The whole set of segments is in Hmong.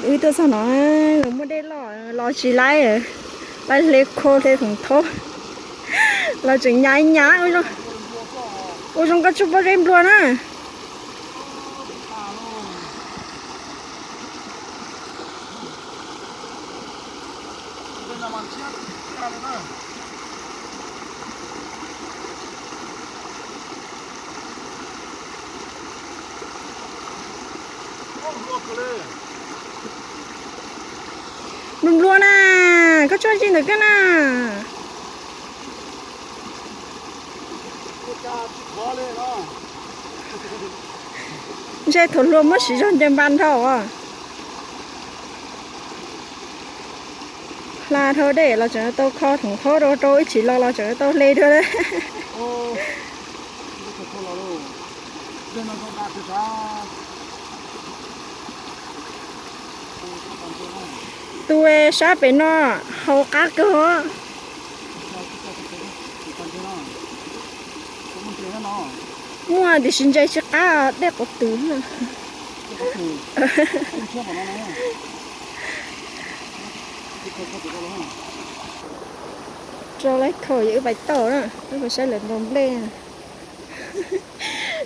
Wb tuaj txog no, muaj dej loj los tsis laib, laib hle khau hle thoom thaub, los tseem nyab nyab. Ua zoo koj tsuag pob zeb nplua na. Nplua nplua na, koj tsuag zeb ntawm koj na. Ntshe thaum hluas muab siv zog ncaws npas nrho os. Hla dhau dej los tseem tau kho thoom thaub rau rau ib chim los los tseem tau hle dua. Tus sab pem no haus qab kawg os. Muaj tiam sis ntses tsis qab, dej quav twm. Rau lawv khaus yog wb pais tau na, wb pais saib lawv ntaus nplej.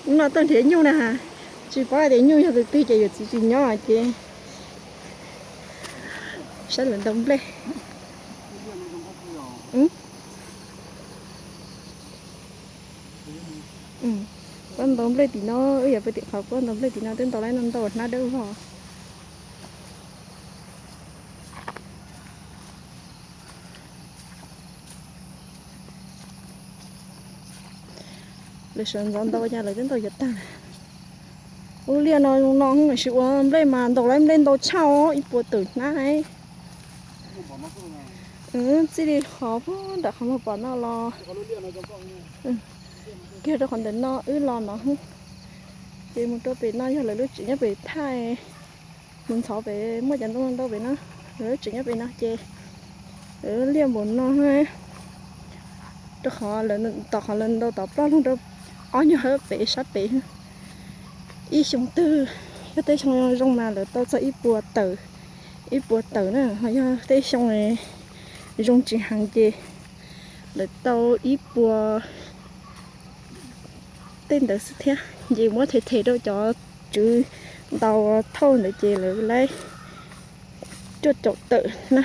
Hnub no tuaj nrhiav nyuj na, tsis paub tias nyuj yog tus twg ces yuav txiv tsis nyob ces saib lawv ntaus nplej. Puab ntaus nplej tim no, wb yuav pais tim qhov puab ntaus nplej tim no twb ntaus lawm, ntau hnab dawb vog. Lawv sawv ntxov ntau cas lawv twb ntaus yuav tag. Ub, liaj no zoo no, tab sis ua nplej mas ntaus lawm nplej ntau tshaj os, ib puas tawm hnab. Txij li qhov puag nram qhov muag pom no los kiag rau qhov ntawm no wb los no, ces mus rau pem no yog lawv lub tsev nyob pem thaj, mus ntxhov pem muaj cov ntoo ntau pem no, lawv lub tsev nyob pem no ces liaj npaum no. Rau qhov lawv, tom qhov lawv ntaus tom ploj lug rau ob nyuag hawm pem sab pem. Ib xyoo twg, yog tej xyoo zoo mas lawv tau txog ib puas tawm, ib puas tawm na, ho yog tej xyoo zoo tsis heev ces lawv tau ib puas tej ntawd xwb thiab. Ces muab them them rau cov tswv ntaus thauj ntawd ces lawv laib cuaj caum tawm na,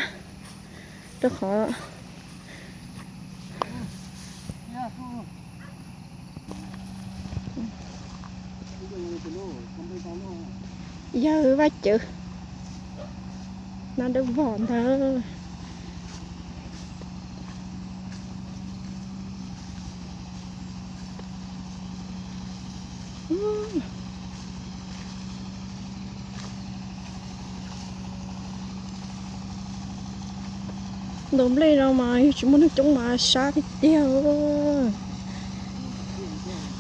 rau qhov yawg Vaj Cawv, hnab dawb vog ntag. Ntaus nplej no mas yog tsis muaj neeg coob mas sab tiag tiag.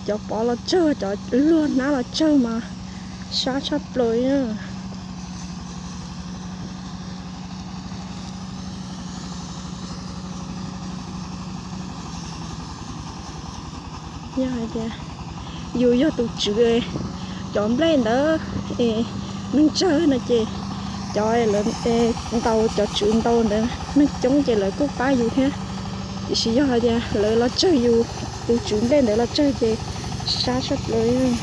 Cov pov los tsawg, cov luag hnab los tsawg mas sab tshaj plaws na. Yog hais tias yus yog tus tswv cov nplej ntawd es neeg tsawg no ces cov lawv ntaus, cov tswv ntaus ntawd neeg coob ces lawv kuj pab yus thiab. Tiam sis yog hais tias lawv los tsawg yus, tus tswv nplej ntawd los tsawg ces sab tshaj plaws.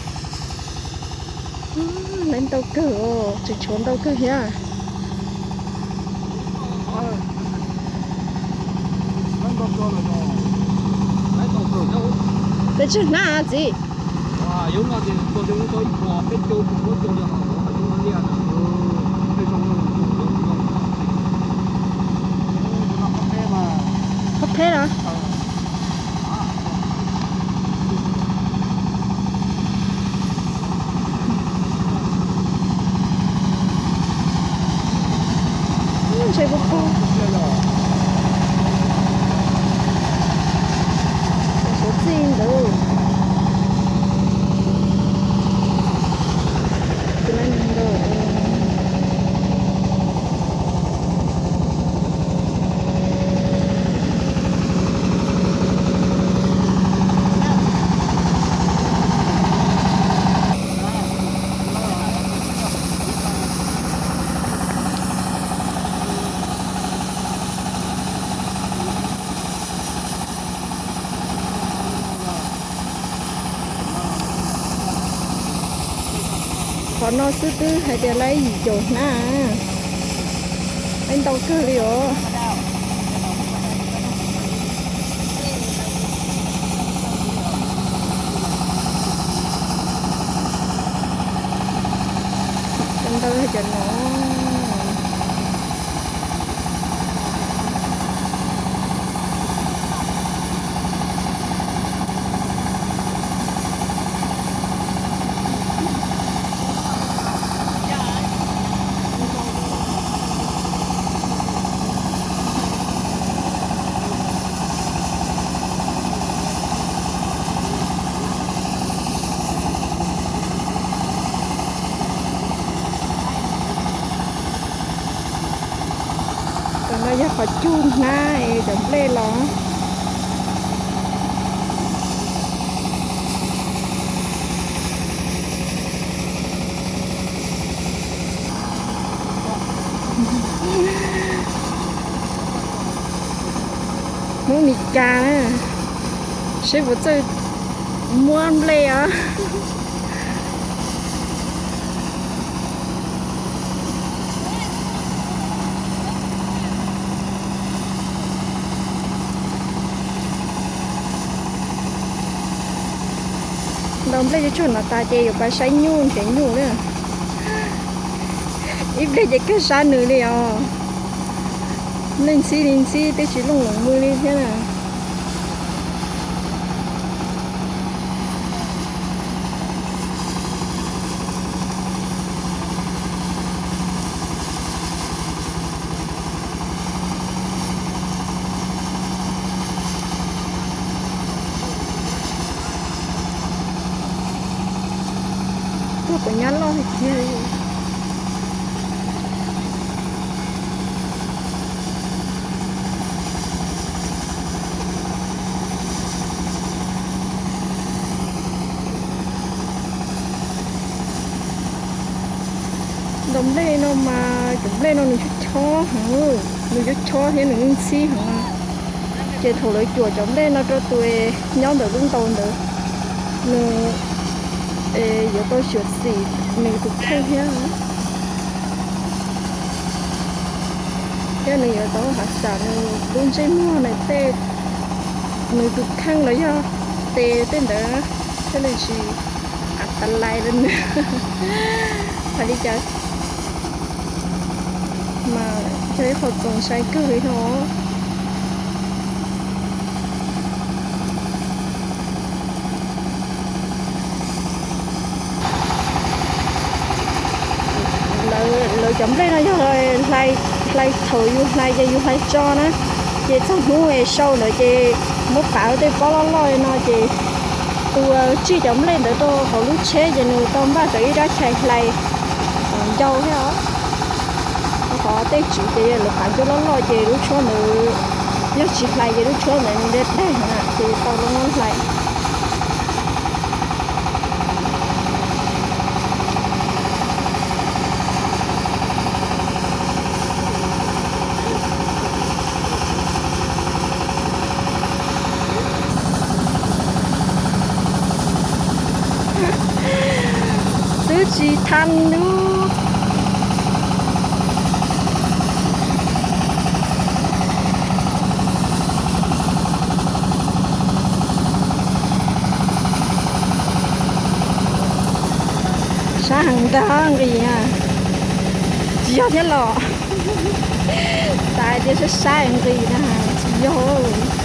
Lawv ntau kawg os, tseem tshuav ntau kawg thiab. Peb tsawg hnab txiv? Qhov peb los? Ntshe kuj pog. Suav txij ntawd. Tus lab ntawd. Qhov no xwb twb hais tias laib yim caum hnab, laib ntau kawg li os. Cov ntau cov no. Tam no yog qhov cug hnab es cov nplej los. Hmoob Mes Kas na, seb puas txawj muab nplej os. Ntaus nplej tsuag tsuag no tas ces yuav pab saib nyuj nrhiav nyuj na. Ib pliag ces kawg sab nws li os. Nplej ntxhib li ntxhib twb tsis looj lees mws li thiab na. Tuaj kuv nyab loj tiag. Ntaus nplej no mas cov nplej no nws chob chob heev, nws chob chob thiab nws ntxhib heev. Ces thaum lawv cuam cov nplej no rau tus nyob ntawm lub ntaus ntawd, nws yuav tau xyuam xim nws tus kheej thiab. Thiab nws yuav tau hav xam nws lub ntsej muag nws tej, nws tus kheej los yog tes tej ntawd, thiaj li tsis a ta lais rau nws. Hais li cas mas yog ib qho txaus ntshai kawg li thiab os. Lawv cov nplej no yog hlais, thaum yus hlais ces yus hlais tso na, ces txog hnub sau ntawd ces muab pav tej pob loj loj no ces tus tsij cov nplej ntawd rau hauv lub tsheb ces nws tau npaj tau ib rab chais hlais ncau thiab os. Qhov tej tswv ces lawv pav ncau loj loj ces lub tshuab ntawd yog tsis hlais ces lub tshuab ntawd nws daig daig na ces tau lub muab hlais. Twb tsis thaij lub sab heev ntag nqis na. Tsis yog thiab los? Xav hais tias sab sab nqis na, tsis yog.